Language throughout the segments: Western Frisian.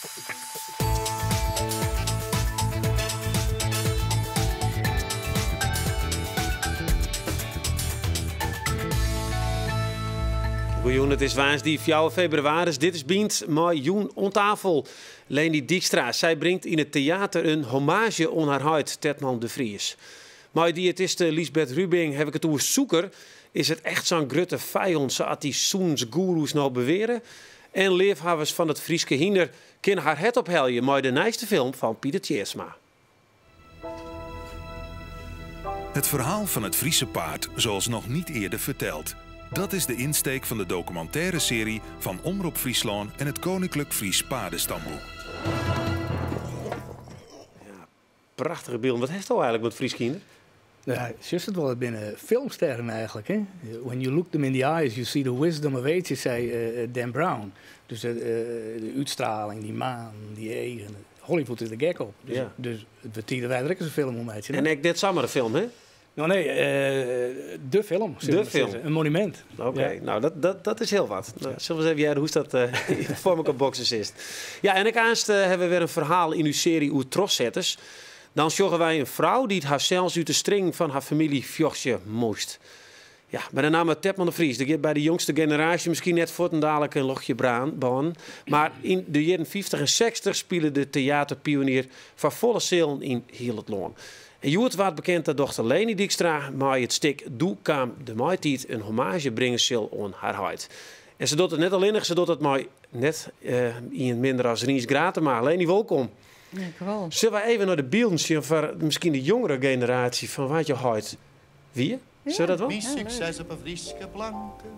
Goejûn, it is woansdei fjouwer febrewaris. Dit is Bynt mei jûn oan tafel Leny Dykstra. Sy bringt yn it teater in hommaazje oan har heit Tetman de Vries. Mei diëtiste Liesbeth Rubingh haw ik it oer sûker. Is it echt sa'n grutte fijân sa at dy sûnensgoeroes no beweare? En leafhawwers fan it Fryske hynder kinne har hert ophelje mei de nijste film fan Piter Tjeerdsma. Het verhaal van het Friese paard zoals nog niet eerder verteld. Dat is de insteek van de documentaire serie van Omrop Fryslân en het Koninklijk Fries Paardenstamboek. Ja, prachtige bylden. Wat hast al eigenlijk met Frysk hynder? Ja, sjochst it wol, it binne filmsterren eigenlik. Hè? When you look them in the eyes, you see the wisdom of age, sei Dan Brown. Dus de útstraling, dy manen, dy eagen. Hollywood is der gek op. Dus, dus it wurdt tiid dat wy der ek ris in film oer meitsje. En ek net samar in film, hè? No nee, de film. De film. In monumint. Oké, no dat is hiel wat. No, sille we ris even hearre hoe't dat foar mekoar boksen is. Ja, en ek aanst hawwe we wer in ferhaal yn ús searje oer trochsetters. Dan sjogge wy in frou dy't harsels út de stringen fan har famylje fjochtsje moast. Ja, by de namme Tetman de Vries, der giet by de jongste generaasje miskien net fuortendalik in ljochtje brânen, mar yn de jierren 50 en 60 spile de teaterpionier foar folle sealen yn hiel it lân. En hjoed waard bekend dat dochter Leny Dykstra mei it stik Doe kaam de maitiid in hommaazje bringe sil oan har heit. En se docht it net allinnich, se docht it mei net ien minder as Rients Gratema. Leny, wolkom. Dankjewol. Sille wy even nei de bylden sjen foar miskien de jongere generaasje fan wa't jo heit wie? Sille dat wol? Myn sukses op 'e Fryske planken,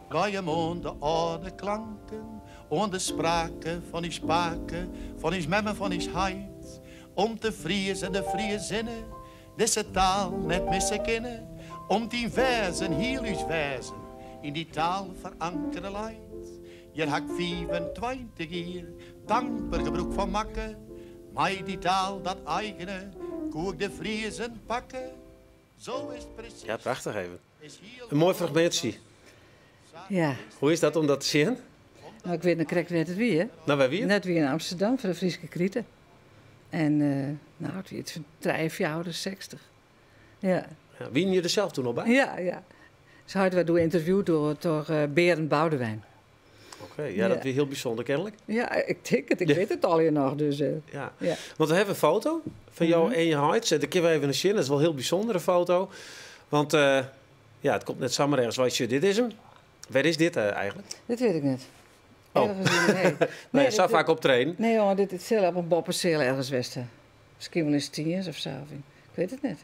lei him oan de âlde klanken, oan de sprake fan ús pake, fan ús mem en fan ús heit. Om't de Fries en de Friezinne dizze taal net misse kinne, om't dyn wêzen, hiel ús wêzen, yn dy taal ferankere leit. Hjir ha 'k 25 jier tankber gebrûk fan makke, mei dy taal, dat eigene, koe ik de Friezen pakke. Zo is 't presys. Ja, prachtich even. In moai fragmintsje. Ja. Hoe is dat om dat te sjen? No, ik wit noch krekt wêr't it wie. No, wêr wie it? Dat wie yn Amsterdam foar de Fryske Krite. En no, it wie yts fan trije, 64. Ja. Ja, wienen je der sels toen al by? Ja, ja. Se heit waard doe ynterviewd troch Berend Boudewijn. Oké, ja, dat wie hiel bysûnder kenlik. Ja, ik tink it. Ik wit it allegear noch. Dus, Ja. ja. Want we hawwe in foto fan jo en je heit. Dêr kinne we even nei sjen. Dat is wol in hiel bysûndere foto. Want ja, it komt net samar ergens wei. Sjoch, dit is him. Wêr is dit eigenlik? Dat wit ik net. Oh. Ergens yn, nee. Nee, sa faak optreden? Nee, jonge, dit sil op in boppeseal ergens west ha. Miskien wol yn Stiens of sa. Of yn, ik wit it net.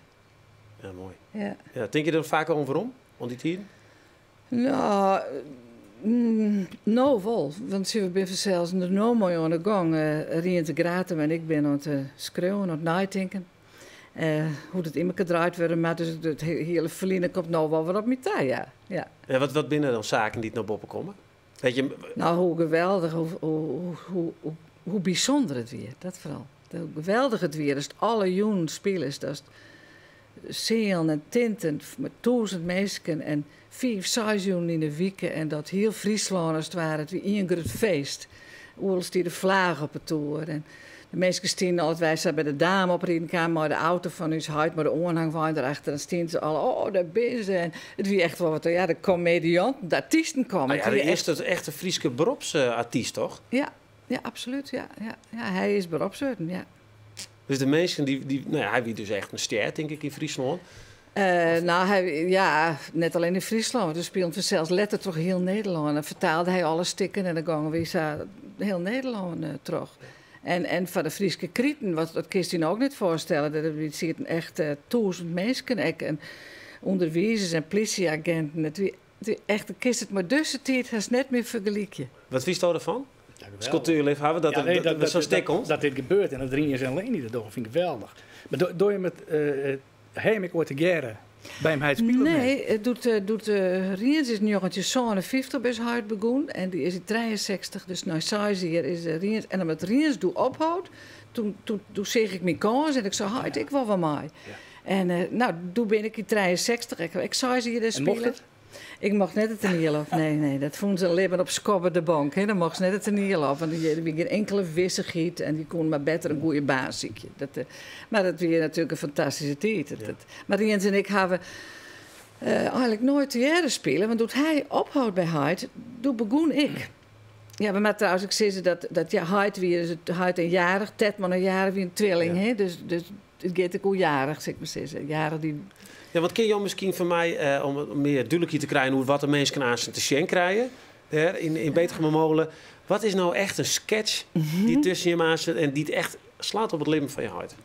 Ja, moai. Ja. Ja, tinke je der faak oan werom, oan dy tiden? No, no wol. Want we binne fansels der no mei oan de gong. Rients Gratema en ik binne oan it skriuwen, oan it neitinken. Hoe't it yn elkoar draaid wurde moat. Dus it hiele ferline komt no wol wer op my ta, ja. Ja. Ja, wat binne dan saken dy't no boppe komme? Weet je... No, hoe geweldich, hoe bysûnder it wie, dat foaral. Hoe geweldich it wie datst alle jûnen spilest, datst sealen en tinten mei 1000 minsken en fiif, seis jûnen yn 'e wike en dat hiel Fryslân as it ware, it wie ien grut feest. Oeral stie de flaach op 'e toer en de minsken stienen al, as wy sa by de daam opriden kamen mei de auto fan ús heit mei de oanhangwein derachter, dan stienen se al, oh, dêr binne se. En it wie echt wol wat, ja, de komedianten, de artysten komme. Ja, de earste echte Fryske beropsartyst, toch? Ja, ja, absolút. Ja, ja, ja, hy is beropswurden, ja. Dus de minsken dy, no ja, hy wie dus echt in stjer, tink ik, yn Fryslân. No, hy, ja, net allinne yn Fryslân, want we spilen fansels letter troch hiel Nederlân. Dan fertaalde hy alle stikken en dan gongen wy sa hiel Nederlân troch. En foar de Fryske kriten, wat, dat kinst dy no ek net foarstelle, der sieten echt 1000 minsken ek. En ûnderwizers en plysjeaginten. It wie, it wie echt, kinst it mei dizze tiid hast net mear fergelykje. Wat fynsto derfan? Ja, geweldig. As kultuerleafhawwer, dat Ja, nee, der sa'n stik komt? Dat dit gebeurt en dat Rients en Leny dat dogge, fyn ik geweldich. Mar do je met ha jim ek oait tegearre by him heit spile? Nee, doe't Rients is 1957 by ús heit begûn en dy is yn 63, dus nei seis jier is Rients. En omdat Rients doe ophold, toen seach ik myn kâns en ik sei, heit, ik wol wol mei. En no, doe bin ik yn 63 ek seis jier dêr En mocht spile. it? Ik mocht net it toaniel op. Nee, nee. Dat fûnen se libben op skobbe de bonk. Hè. Dan mocht se net it toaniel op, want der wie gjin inkele wissichheid en dy koenen mar better in goede baan sykje. Dat, mar dat wie natuerlik in fantastyske tiid. Dat, dat, mar Rients en ik hawwe eigenlik noait tegearre spile, want doe't hy ophold by heit, doe begûn ik. Ja, we moatte trouwens ek sizze dat, dat ja, heit wie dus it, heit en Jarich, Tetman en Jarich wie in twilling, hè? Dus, dus it giet ek oer Jarich, sil ik mar sizze. Jarich dy. Ja, want kinne jo miskien foar my, om mear dúdlikheid te krijen oer wat de minsken aansten te sjen krije dêr yn Beetgumermolen, wat is no echt in sketch dy't tusken jim aansten en dy't echt slaat op it libben fan je heit?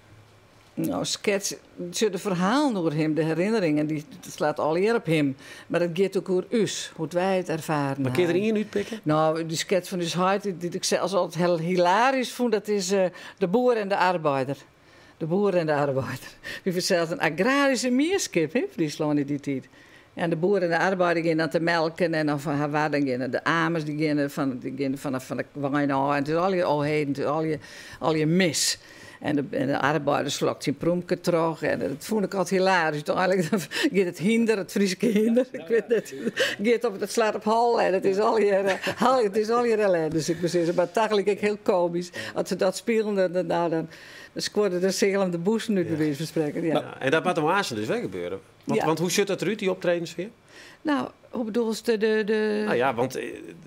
No, sketch, sjoch, de ferhalen oer him, de herinneringen, dy slaat allegear op him. Mar it giet ek oer ús, hoe't wy it erfaren Maar kin je der ien útpikke? No, dy sketch fan ús heit, dy't ik sels altyd hiel hilarysk fûn, dat is De boer en de arbeider. De boer en de arbeider. Wie fansels in agraryske mienskip, hè, Fryslân yn dy tiid. En de boer en de arbeider geane dan te melken en dan fan har dan geane de amers dy geane fan, dy geane fan de wein ôf en it is allegear o heden, it is allegear, allegear mis. En de, en de arbeider slokt syn prûmke troch en dat fûn ik altyd hilarysk. Uteinlik giet it hynder, it Fryske hynder, ik wit net, giet op, it slaat op hol en it is allegear, it is allegear ellende, sil ik mar sizze. Mar tagelyk ek hiel komysk. As se dat spilen, dan, nou, dan skuorde de seal him de bûsen út, by wize fan sprekken. Ja. En dat moat aansten dus wer gebeure. Want, want hoe sjocht dat derút, dy optredens weer? Nou, hoe bedoelst de, de... Nou ja, want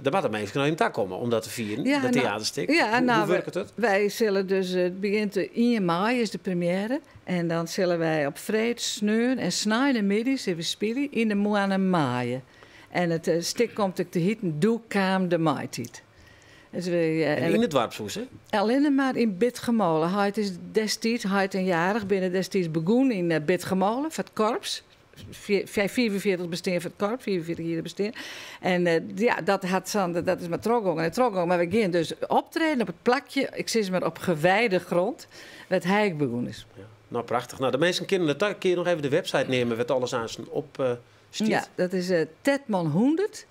der moatte minsken nei jim ta komme om dat te fieren, Ja, dat nou, teaterstik. ja, Hoe nou, wurket it? Wy sille dus, it begjint 1 maaie is de première. En dan sille wy op freed, sneon en sneinemiddeis sille we spylje yn de moanne maaie. En it stik komt ek te hiten Doe kaam de maaitiid. Dus we, En yn it doarpshûs, hè? Allinne mar yn Bitgummole. Heit is destiids, heit en Jarich binne destiids begûn yn Bitgummole foar it korps. 45 bestean foar it korps, 45 jier bestean. En ja, dat hat sa'n, dat is mar trochgongen en trochgongen. Mar we gean dus optreden op it plakje, ik sis mar op gewijde grond, wêr't hy ek begûn is. Ja. Nou, prachtich. Nou, de minsken kinne it, kinne je noch even de website neame wêr't alles aansten op stiet? Ja, dat is Tetman 100.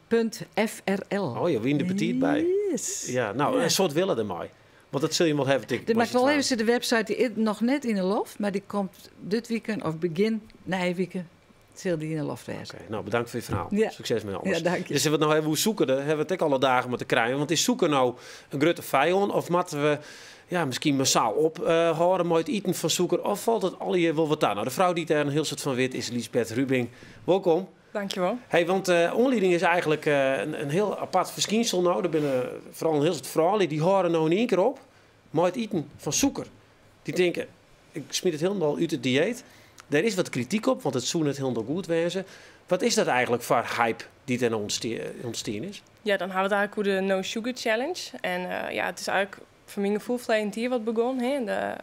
Punt FRL. Oh, je wiene der betiid by. Yes. Ja, nou, Ja. in soad wille dermei. Want dat sil je wol hawwe, tink ik. De, mar ik wol even sizze, de website dy is noch net yn 'e loft, mar dy komt dit weekend of begjin nije wike sil dy yn 'e loft wêze. Oké, nou bedankt foar je ferhaal. Ja. Sukses mei alles. Ja, dank je. Dus we it noch even oer sûker, dêr hawwe we it ek alle dagen mei te krijen. Want is sûker no in grutte fijân of moatte we ja, miskien massaal ophâlde mei it iten fan sûker? Of falt it allegear wol wat ta? Nou, de frou dy't dêr in hiel soad fan wit is Liesbeth Rubing. Wolkom. Dankjewol. Hey, want oanlieding is eigenlik in hiel apart ferskynsel no. Der binne foaral in hiel soad froulju dy hâlde no yn ien kear op mei it iten fan sûker. Dy tinke, ik smyt it hielendal út it dieet. Dêr is wat krityk op, want it soe net hielendal goed wêze. Wat is dat eigenlik foar hype dy't dêr no ûntstien is? Ja, dan hawwe we it eigenlik oer de No Sugar Challenge. En ja, it is eigenlik foar myn gefoel ferleden jier wat begûn. Hè? De,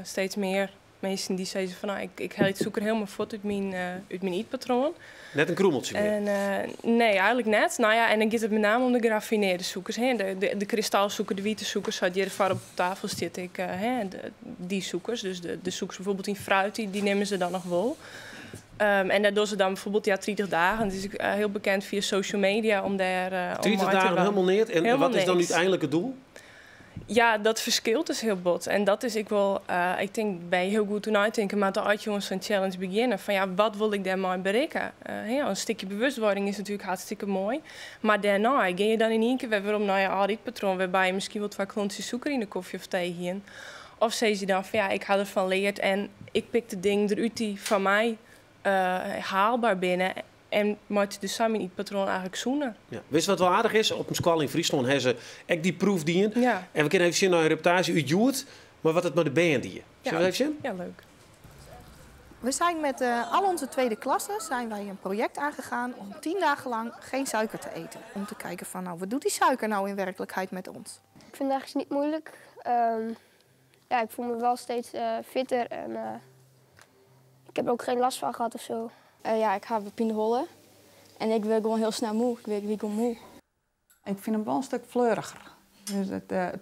steeds mear minsken dy sizze fan, nou, ik helje it sûker hielendal fuort út myn ytpatroan. Net in krûmeltsje mear? En, nee, eigenlik net. Nou ja, en dan giet it mei name om de geraffinearde sûkers. Hè? De kristalsûker, de wite sûker, sa't hjir foar op tafel stiet, ik, hè, dy sûkers. Dus de sûkers byfoarbyld yn fruit, dy nimme se dan noch wol. En dêr dogge se dan byfoarbyld, ja, 30 dagen. Dat is ek hiel bekend fia social media om dêr, om 30 mei te dagen dwaan. hielendal neat? En Hielendal wat is dan niks. úteinlik it doel? Ja, dat ferskilt dus hiel bot. En dat is ek wol, ik tink, by hiel goed oer neitinke, mar as je sa'n challenge begjinne, fan ja, wat wol ik dêrmei berikke? Ja, in stikje bewustwording is natuerlik hartstikke moai. Mar dêrnei gean je dan yn ien kear wer werom nei je âld ytpatroan, wêrby je miskien wol 2 klontsjes sûker yn de kofje of tee hienen. Of sizze je dan fan ja, ik ha derfan leard en ik pik de dingen derút dy't foar my haalber binne. En meitsje dus sa myn ytpatroan eigenlik sûner. Ja. Witst wat wol aardich is? Op in skoalle yn Fryslân ha se ek dy proef dien. Ja. En we kinne even sjen nei in reportaazje út Hjoed, mar wat it mei de bern die. Sille we even sjen? Ja, leuk. We zijn met al onze tweede klassen zijn wij een project aangegaan om 10 dagen lang geen suiker te eten. Om te kijken van, nou, wat doet die suiker nou in werkelijkheid met ons? Ik vind het eigenlijk niet moeilijk. Ja, ik voel me wel steeds fitter en ik heb er ook geen last van gehad. Ja, ik ha pineholle en ik wurd gewoan hiel snel moe. Ik wurd gewoan moe. Ik fyn him wol in stik fleuriger. Dus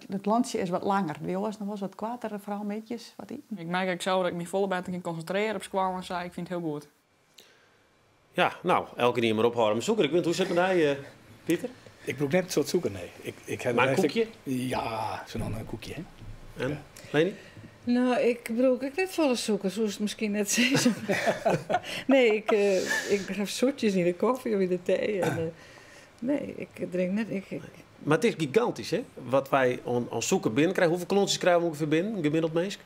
it lontsje is wat langer. By oars noch wol wat koarter, foaral middeis wat iten. Ik merk ek sels dat ik my folle better kin konsintrearje op skoalle en sa. Ik fyn it hiel goed. Ja, nou, elkenien mar ophâlde mei sûker. Ik wit, hoe sit it mei dy, Pieter? Ik brûk net in soad sûker, nee. Ik ha Mar in de lêste koekje? Ja, sa no en dan in koekje, hè. En, Leni? No, ik brûk ek net folle sûker, soest miskien net sizze. Nee, ik, ik haw soetjes yn de kofje of yn de tee. En, nee, ik drink net. Ik, Mar it is gigantysk, hè? Wat wy oan sûker binnenkrije. Hoefolle klontsjes krije we ûngefear binnen, gemiddeld minsk?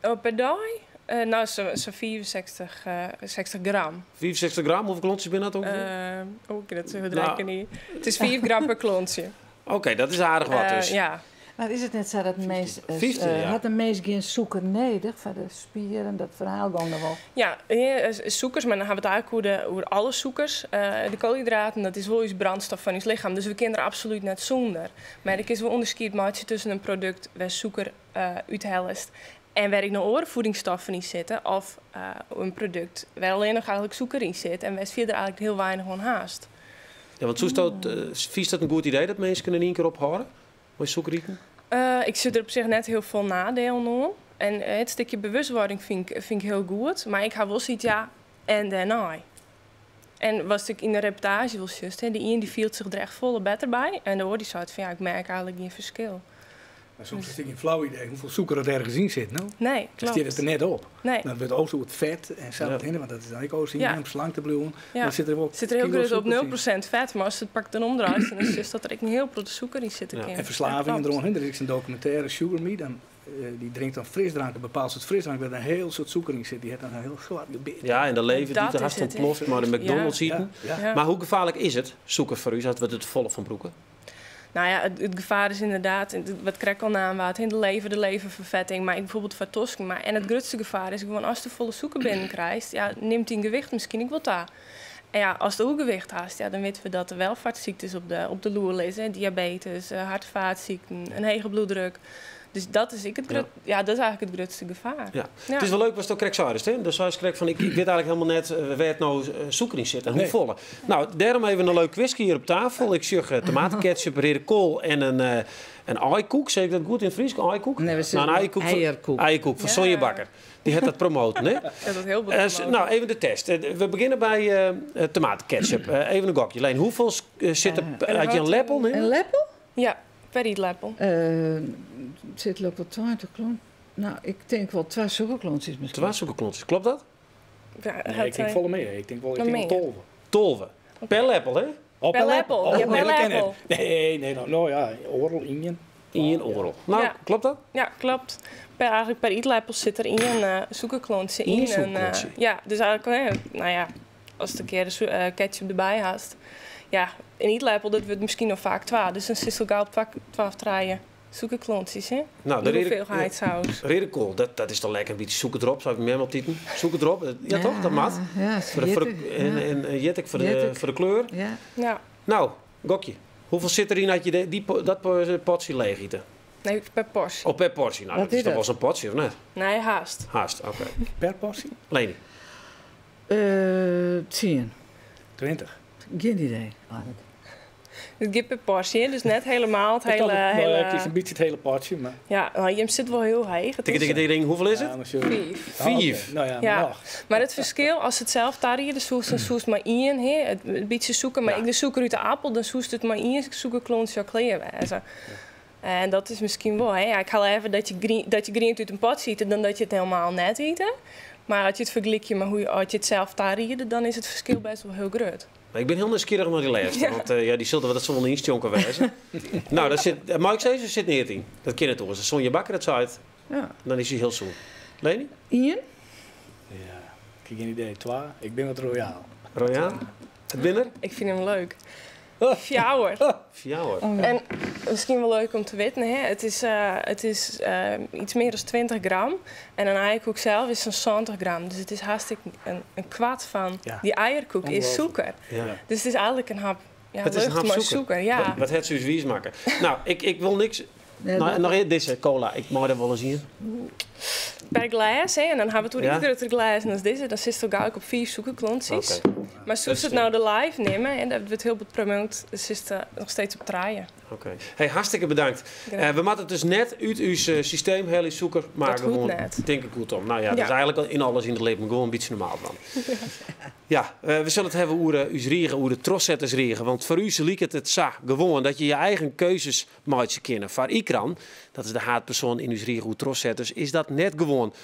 Oh, per dei? No, sa'n 65, 60 gram. 65 gram, hoefolle klontsjes binne dat ûngefear? Oh, ik kin it sa rekkenje. It is 5 gram per klontsje. Oké, dat is aardich wat dus. Ja. Mar is it net sa dat mins, 15, ja. hat in mins gjin sûker nedich foar de spieren? Dat ferhaal gong noch wol. Ja, sûkers, mar dan hawwe we it eigentlik oer alle sûkers. De koalhydraten, dat is wol ús brandstof fan ús lichem, dus we kinne der absolút net sûnder. Mar ik is wol ûnderskied meitsje tusken in produkt wêr sûker úthellest en wêr ek noch oare voedingsstoffen yn sitte, of in produkt wêr allinnich eigentlik sûker yn sit en wêr'tst fierder eigentlik hiel weinich oan hast. Ja, want soest dat, fynst dat in goed idee dat minsken in ien kear ophâlde mei sûker iten? Ik sjoch der op sich net hiel folle nadielen oan. En it stikje bewustwording fyn ik hiel goed. Mar ik ha wol sayts, ja, en dêrnei. En watst ek yn de reportaazje wol sjochst, hè, de ien dy fielt sich der echt folle better by en de oar dy seit fan ja, ik merk eigentlik gjin ferskil. Mar soms is it ek gjin flau idee hoefolle sûker dat ergens yn sit, no? Nee, Dan stiet it der net op. Nee. Dan wurdt o soart fet en sa wat hinne, want dat is dan ek o syn om slank te bliuwen. Dan sit der wol Sit der hiel kilo's grut op sûker yn. 0% fet, mar ast it pak dan omdraaist, dan sjochst dat der ek in hiel protte sûker yn sitte kin. En ferslavingen deroan, hè. Der is ek sa'n dokumintêre Sugar Me, dan, dy drinkt dan frisdrank, in bepaald soart frisdrank wêr't in hiel soad sûker yn sit. Dy hat dan in hiel swart gebit. Ja, en de lever dy't Dat der is hast it, hè. ûntploft mei de McDonald's iten. Ja. Mar hoe gefaarlik is it, sûker foar ús, as we der te folle fan brûke? Nou ja, it gefaar is ynderdaad, wat krekt al naam waard, de lever, de leverferfetting, mar ek byfoarbyld foar tosken. Mar, en it grutste gefaar is gewoan ast te folle sûker binnenkrijst, ja, nimt dyn gewicht miskien ek wol ta. En ja, ast oergewicht hast, ja, dan witte we dat der welfartsziektes op de loer lizze. Hè, diabetes, hart- en faatsykten, in hege bloeddruk. Dus dat is ek it grut, ja, dat is eigentlik it grutste gefaar. Ja. Ja. It is wol leuk watsto krekt seidest, hè? Do seist krekt fan ik, ik wit eigentlik hielendal net wêr't no sûker yn sit en Nee. hoefolle. No, dêrom even in leuk kwiske hjir op tafel. Ik sjoch tomateketchup, reade koal en in aaikoek. Sis ik dat goed yn it Frysk? Aaikoek? Nee, we sizze Nou, in eierkoek fan- eierkoek. Eierkoek fan Sonja Bakker. Dy hat dat promoaten, hè? Ja, dat hiel goed promoaten. No, even de test. We begjinne by tomateketchup. Even in gokje. Leen, hoefolle sit der as je in leppel nimme? In leppel? Ja, per ytleppel. Sit der wol 20 klont. No, ik tink wol twa sûkerklontsjes miskien. Twa sûkerklontsjes, kloppet dat? Ja, Nee, hat ik tink hy- folle mear. Ik tink wol, ik Noch tink wol mear? 12. 12. Per leppel, hè? Oh, Per leppel. Oh, Ja, nee, per dat kin leppel. net. Nee, nee, no, no ja, oardel, ien. Ien oardel. No, Ja. kloppet dat? Ja, kloppet. Eigentlik per ytleppel sit der ien sûkerklontsje Ien yn. En, sûkerklontsje? ja, dus eigentlik, hè, no ja, ast in kear de ketchup derby hast. Ja, in ytleppel, dat wurdt miskien noch faak twa. Dus dan sitst al gau op twa of trije sûkerklontsjes, hè? No, De de reade, hoeveelheid saus. reade koal, dat is toch lekker. In bytsje sûker derop, sei myn mem altiten. Sûker derop, ja, toch? Dat moat. Ja, Foar de, jittik, en, ja. en jittik Jittik. foar de kleur. Ja. Ja. No, gokje. Hoefolle sit deryn as je dat potsje leech ite? Nee, per porsje. Oh, per porsje. No, Wat dat is is toch dat? wol sa'n potsje, of net? Nee, hast. Hast, oké. Per porsje? Leni. 10. 20. Gjin idee, eigentlik. It giet per porsje, hè, dus net hielendal it Ik hiele... dacht, nou ja, hele it is in bytsje it hiele potsje, mar... Ja, no, jim sit wol hiel heech. It Tikkie, is tikkie, tikkie, ding. Hoefolle is it? Ja, maar sorry. 5. Ah, oké. 5. No ja, Ja. mar noch. Mar it ferskil, ast it sels tariede soest, dan soest mar ien, hè, it bytsje sûker, mar Ja. ek de sûker út de apel, dan soest it mar ien sûkerklontsje al klear wêze. En dat is miskien wol, hè. Ja, ik ha leaver dat je griente út in potsje ite dan dat je it hielendal net ite. Mar as je it fergelykje mei hoe je, as je it sels tariede, dan is it ferskil bêst wol hiel grut. Mar ik bin hiel nijsgjirrich nei dy lêste, Ja. want ja, dy sil der, dat sil wol in ynstjonker wêze. No, dêr sit, mei ik sizze, der sit neat yn. Dat kin net oars. As Sonja Bakker it seit, Ja. dan is hy hiel soer. Leni? Ien? Ja, ik ha gjin idee. Twa. Ik bin wat royaal. Royaal? It binne der? Ik fyn him leuk. 4. 4. Oh, ja. En miskien wol leuk om te witten, hè, it is yts mear dan 20 gram. En in eierkoek sels is sa'n 70 gram. Dus it is hartstikke in kwart fan dy eierkoek is Ongelooflijk. sûker. Dus it is eigentlik in hap, ja, It is in lucht hap mei sûker. sûker. Ja. Wat hat se ús wiis makke? No, ik wol niks. Nee, No, dat- noch earst dizze cola. Ik mei der wol ris ien. Per glês, hè, en dan hawwe we it oer yts gruttere glêzen as dizze. Dan sitst al gau op 5 sûkerklontsjes. Oké. Mar soest it no de live nimme, en dat wurdt hiel bot promoat, dan sitst noch steeds op trije. Oké. Hey, hartstikke bedankt. We moatte it dus net út ús systeem helje, sûker, mar Dat hoecht gewoan net. tinke goed om. Nou ja, dat is eigenlijk yn alles yn it libben gewoan in bytsje normaal dwaan. Ja, we sille it hawwe oer ús rige, oer de trochsettersrige. Want foar ús liket it sa gewoan dat je je eigen keuzes meitsje kinne. Foar Ikran, dat is de haadpersoan yn ús rige oer trochsetters, is dat net gewoan.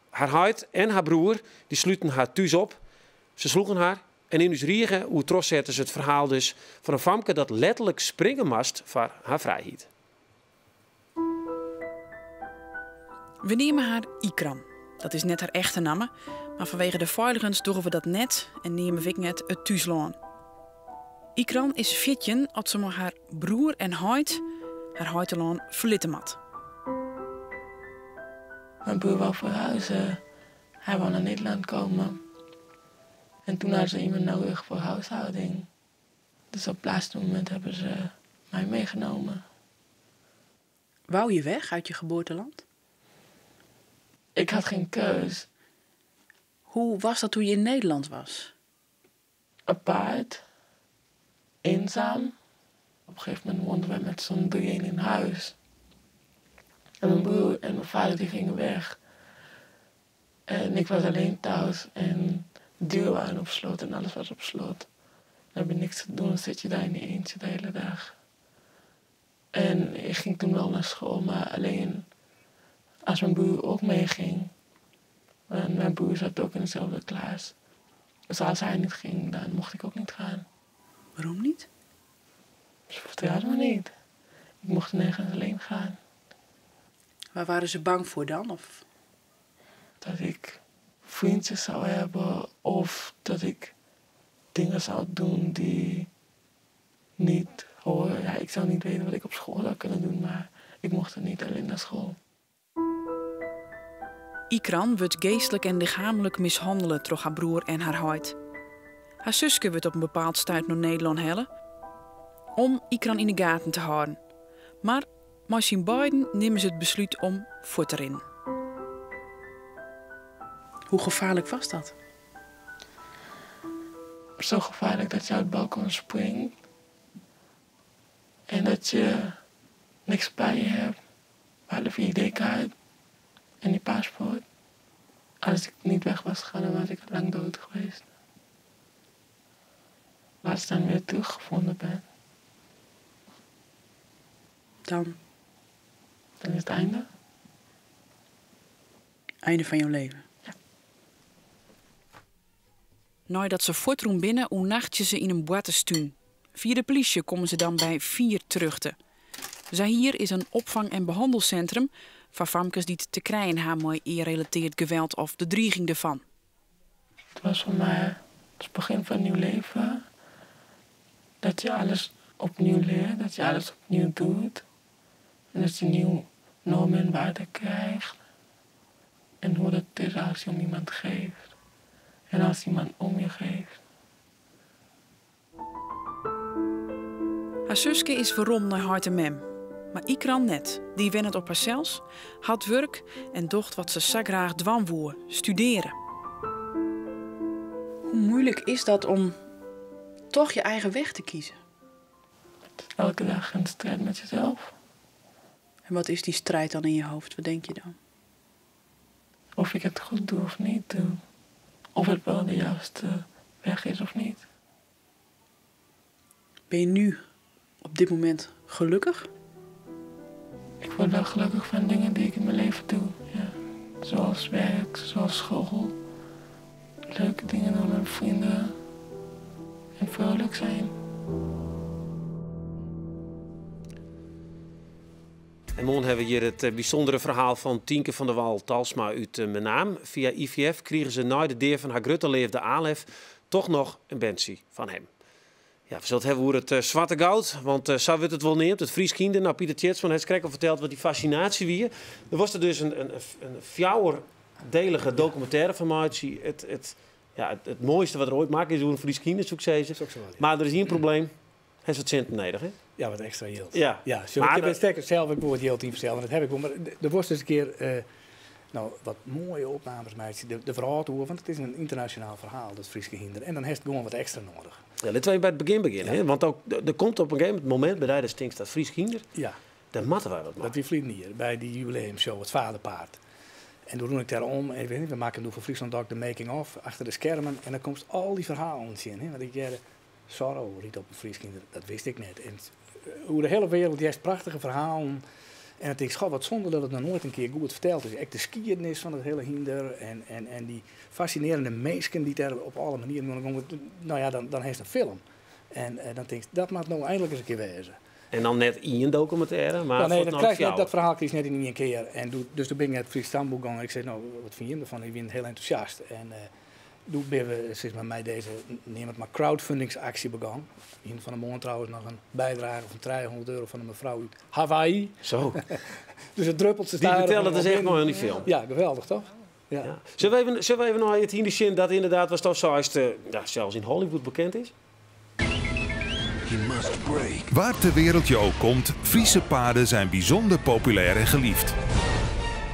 Har heit en har broer dy sluten har thús op. Se sloegen har en yn ús rige oer trochsetters it ferhaal dus fan in famke dat letterlik springe moast foar har frijheid. We neame har Ikran. Dat is net har echte namme, mar fanwege de feiligens dogge we dat net en neame we ek net it thúslân. Ikran is 14 as se mei har broer en heit har heitelân ferlitte moat. Mijn broer wou verhuizen. Hij wou naar Nederland komen. En toen hadden ze iemand nodig voor huishouding. Dus op het laatste moment hebben ze mij meegenomen. Wou je weg uit je geboorteland? Ik had geen keus. Hoe was dat toen je in Nederland was? Apart. Eenzaam. Op een gegeven moment woonden wij met z'n drieën in huis. En mijn broer en mijn vader die gingen weg. En ik was alleen thuis en de deuren waren op slot en alles was op slot. Dan heb je niks te doen, dan zit je daar in je eentje de hele dag. En ik ging toen wel naar school, maar alleen als mijn broer ook meeging. Want mijn broer zat ook in dezelfde klas. Dus als hij niet ging, dan mocht ik ook niet gaan. Waarom niet? Ze vertrouwden me niet. Ik mocht nergens alleen gaan. Waar waren ze bang voor dan? Of? Dat ik vriendjes zou hebben of dat ik dingen zou doen die niet horen. Ja, ik zou niet weten wat ik op school zou kunnen doen, maar ik mocht er niet alleen naar school. Ikran wurdt geastlik en lichaamlik mishannele troch har broer en har heit. Har suske wurdt op in bepaald stuit nei Nederlân helle om Ikran yn 'e gaten te hâlden. Mar mei syn beiden nimme se it beslút om fuort te rinnen. Hoe gefaarlik was dat? Zo gevaarlijk dat je uit het balkon springt en dat je niks bij je hebt, behalve je ID-kaart en je paspoort. Als ik niet weg was gegaan, dan was ik al lang dood geweest. Laat staan weer teruggevonden ben. Dan? Dan is het einde. Einde van jouw leven? Ja. Neidat se fuortrûn binne, oernachtsje se yn in boarterstún. Fia de polysje komme se dan by Fier terjochte. Zahir is in opfang- en behannelsintrum foar famkes dy't te krijen ha mei earrelatearre geweld of de driging derfan. Het was voor mij het begin van een nieuw leven. Dat je alles opnieuw leert, dat je alles opnieuw doet. En dat je nieuwe normen en waarden krijgt. En hoe dat is als je om iemand geeft. En als iemand om je geeft. Har suske is werom nei heit en mem. Mar Ikran net. Dy wennet op harsels, hat wurk en docht wat se sa graach dwaan woe, studearje. Hoe moeilijk is dat om toch je eigen weg te kiezen? Het is elke dag een strijd met jezelf. En wat is die strijd dan in je hoofd? Wat denk je dan? Of ik het goed doe of niet doe. Of het wel de juiste weg is of niet. Ben je nu op dit moment gelukkig? Ik word wel gelukkig van dingen die ik in mijn leven doe. Ja. Zoals werk, zoals school. Leuke dingen doen met mijn vrienden. En vrolijk zijn. En moarn hawwe we hjir it bysûndere ferhaal fan Tinke van der Wal Talsma út Menaam. Fia IVF krigen se nei de dea fan har grutte leafde Alef toch noch in berntsje fan him. Ja, we sille it hawwe oer it swarte goud, want sa wurdt it wol neamd, it Frysk hynder. Nou, Piter Tjeerdsma hat krekt al ferteld wat dy fascinaasje wie. Der was der dus in fjouwerdelige dokumintêre fan meitsje. It moaiste wat der oait makke is oer in Frysk hynder, soe ik sizze. Soe ik sa wol, ja. Mar der is ien probleem. Hy hat sinten nedich, hè? Ja, wat ekstra jild. Ja. Ja, sjoch, Maar ik ben dat sterker sels ek wol wat jild yn fersels, want dat ha ik wol. Mar der was dus in kear, nou, wat moaie opnames meitsje, de wrâld oer, want it is in ynternasjonaal ferhaal, dat Fryske hynder. En dan hast gewoan wat ekstra nedich. Ja, litte we even by it begjin begjinne. Hè? Want ook, der komt op in gegeven momint by dy datst tinkst dat Frysk hynder, dêr moatte wy wat mei. Dat wie ferline jier by dy jubileumshow, it Vaderpaard. En doe rûn ik dêr om en ik weet niet, we makken doe foar Fryslân Dok de making of achter de skermen en dan komst al dy ferhalen tsjin. Hè? Want ik hearde Zorro rydt op in Frysk hynder, dat wist ik net. En oer de hiele wereld hearst prachtige ferhalen. En dan tink ik, goh, wat sonde dat it noch noait in kear goed ferteld is. Ek de skiednis fan it hiele hynder en dy fascinearjende minsken dy't dêr op alle manieren oan de gong. No ja, dan hast in film. En dan tinkst, dat moat no einlik ris in kear wêze. En dan net ien dokumintêre, mar Ja, nee, fuort dat noch krijst net, fjouwer. dat ferhaal krijst net yn ien kear. En doe, dus doe bin ik nei it Frysk Stamboek gong en ik sei, no, wat fine jim derfan? Dy wienen hiel entûsjast. En doe binne we sis mar, mei dizze, neam it mar, crowdfundingsaksje begûn. Yn fan 'e moarn trouwens noch in bydrage fan €300 fan in mefrou út Hawaii. Zo. Dus it druppelt Dy stadich betelle dus oan echt mei oan dy film. Ja, geweldich toch? Ja. Ja. Sille we even nei it hynder sjen dat ynderdaad, watsto seist, ja, sels yn Hollywood bekend is? Waar ter wereld je ook komt, Friese paarden zijn bijzonder populair en geliefd.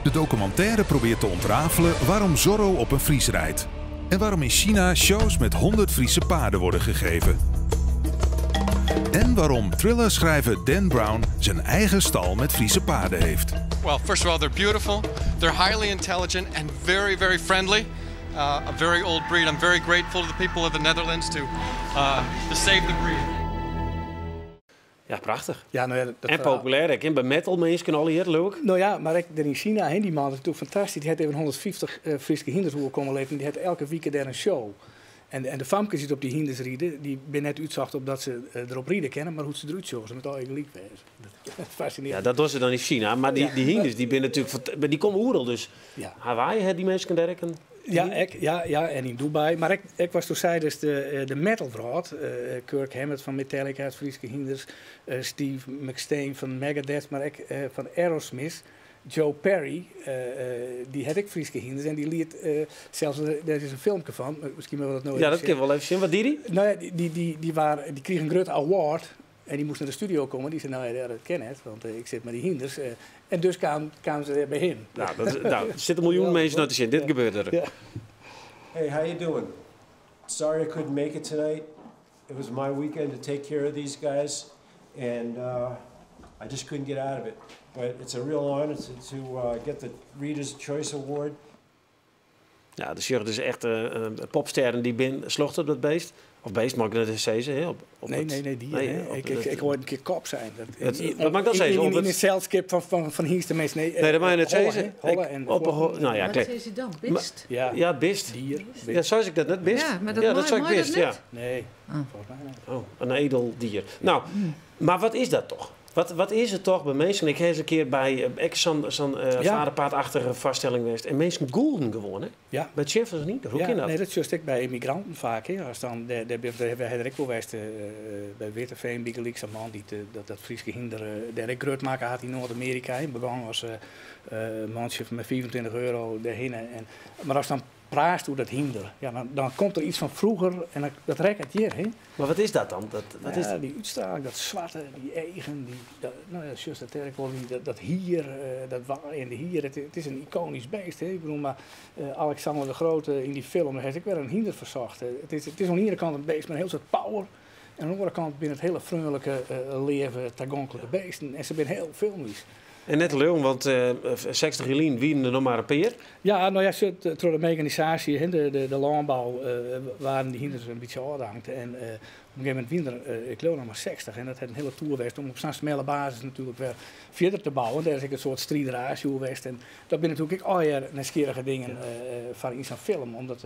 De documentaire probeert te ontrafelen waarom Zorro op een Fries rijdt. En waarom in China shows met 100 Friese paarden worden gegeven. En waarom thrillerschrijver Dan Brown zijn eigen stal met Friese paarden heeft. Well, first of all, they're beautiful, they're highly intelligent, and very, very friendly. A very old breed. I'm very grateful to the people of the Netherlands to save the breed. Ja, prachtich. Ja, no ja, dat En ferhaal populêr ek, by metal minsken allegear, leuk. No ja, mar ek dêr yn Sina, hè, dy man is natuerlik fantastysk. Dy hat even 150 Fryske hynders oerkomme litten. Dy hat elke wike dêr in show. En de famkes dy't op dy hynders ride, dy binne net útsocht op dat se derop ride kinne, mar hoe't se derút sjogge. Se moatte allegear gelyk wêze. Dat is fascinearjend. Ja, dat dogge se dan yn Sina, mar dy, dy hynders dy binne natuerlik dy komme oeral, dus Hawaii ha dy minsken dêr ek in Ja, ek, ja, en yn Dubai. Mar ek watsto seidest, de metalwrâld. Kirk Hammett fan Metallica, it Fryske hynders. Steve Mustaine fan Megadeth, mar ek fan Aerosmith. Joe Perry, dy hat ek Fryske hynders en dy liet sels, dêr is in filmke fan, miskien moatte we dat no Ja, even dat kin sjen. wol even sjen. Wat die dy? No ja, dy krige in grutte award en dy moast nei de studio komme. Dy sei, no ja, dat kin net, want ik sit mei dy hynders. En dus kamen se dêr by him. No, dat, no, der sitte miljoenen minsken nei te sjen. Dit gebeurt der. Ja. Hey, how you doing? Sorry I couldn't make it tonight. It was my weekend to take care of these guys, and I just couldn't get out of it. But it's a real honor to get the Reader's Choice Award. Ja, de sjogge dus echt popsterren dy binne sljocht op dat beest. Of beest, mag ik dat eens sizze? Hè? Op Nee, het, nee, nee, dier, nee, hè. op Ik het hoor een keer kop zijn. Dat, Wat mag ik dat zeggen? In Op het het selskip fan hynsteminsen. Nee, Nee, dat mag je net holle, zeggen. hè. Holle en Op een nou ja, Wat kijk. is het dan? Bist? Ja. Ja, bist. Dier. Ja, zei ik dat net? Bist? Ja, maar dat Ja, dat mooi, zei ik mooi dat bist, ja. net? Nee, Ah. volgens mij niet. Oh, een edel dier. Nou, maar wat is dat toch? Wat is het toch bij mensen? Ik heb eens een keer bij ik zo'n vaderpaardachtige vaststelling geweest. En mensen golden gewoon, hè? Bij het chef was het niet. Hoe Ja, kan dat? Nee, dat zie ik bij immigranten vaak. Hè. Als dan, daar heb ik wel geweest, bij Witteveen, bij Gelijk, zo'n man die dat Fryske hynder, daar ik groot maken had in Noord-Amerika. Hè. Begon als mansje met €25 daarheen. Maar als dan praat hoe dat hinder, ja, dan komt er iets van vroeger en dat rekt het hier. Hè. Maar wat is dat dan? Wat Ja, is dat? Die uitstraling, dat zwarte, die eigen, die, dat, nou ja, juist dat werk die, dat hier, dat en de hier, het is een iconisch beest. Hè. Ik bedoel, maar Alexander de Grote in die film, daar heeft ik weer een hinder verzocht. Het is aan de ene kant een beest met een heel soort power. En aan de andere kant binnen het hele vriendelijke, leven, toegankelijke beesten. En ze zijn heel filmisch. En net leuk, want 60 jaar wienen er nog maar een peer. Ja, nou ja, door de mechanisatie, hè, de landbouw, waren die hinders een beetje afhangt. En op een gegeven moment wien er, ik geloof nog maar 60. En dat had een hele tour geweest om op zo'n snelle basis natuurlijk weer verder te bouwen. Daar is ik een soort strijderatie geweest. En dat zijn natuurlijk ook al nieuwsgierige dingen van in zo'n film, om dat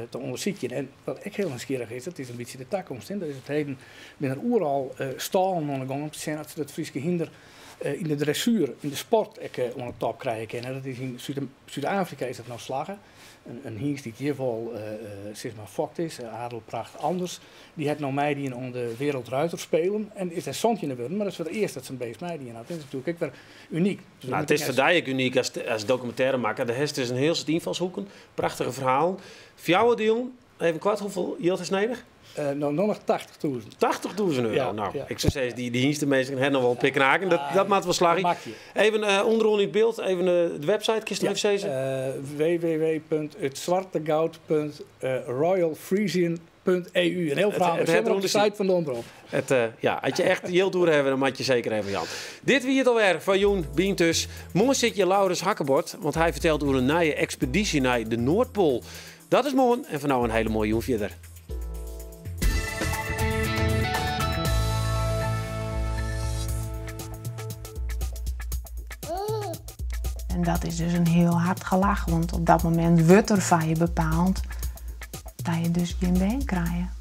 te onderzoeken. En wat ik heel nieuwsgierig is, dat is een beetje de toekomst. Hè. Dat is het heden binnen oeral stallen aan de gang om te zien dat ze dat Friese hinder in de dressuur, in de sport, ik onder de top krijgen kan. Dat is in Zuid-Afrika is dat nou slagen. Een hengst die hier wel zeg maar fokt is, Adelpracht anders. Die heeft nou mij die om de wereldruiter spelen. En is daar zondje in worden, maar dat is voor het eerst dat zijn beest mij die in had. Dat is natuurlijk ook weer uniek. Dus dan moet Het is ik voor eerst jou ook uniek als documentairemaker. De hest is een heel soort invalshoeken. Prachtige verhaal. Fjouwerdeel, even kwart, hoeveel yield is nodig? Nou, nog 80.000. €80.000? Ja, ja. Ik zou zeggen, die dienstenmeester hebben nog wel een pik raken. Dat maakt wel slag. Dat maak je. Even onderaan in het beeld, even de website, kun je nog Ja, even zeggen? w w w punt het zwarte goud punt, royal friesian .eu. Een heel verhaal. Het Het op de site van de omroep. Het, ja, als je echt jild oer hebben, dan moet je zeker even Jan. Dit wie het alweer van Joen Bientus. Morgen zit je Laurens Hakkebord, want hij vertelt over een nieuwe expeditie naar de Noordpool. Dat is morgen en van nou een hele mooie Joen verder. En dat is dus een heel hard gelach, want op dat moment wordt er van je bepaald dat je dus geen been krijgt.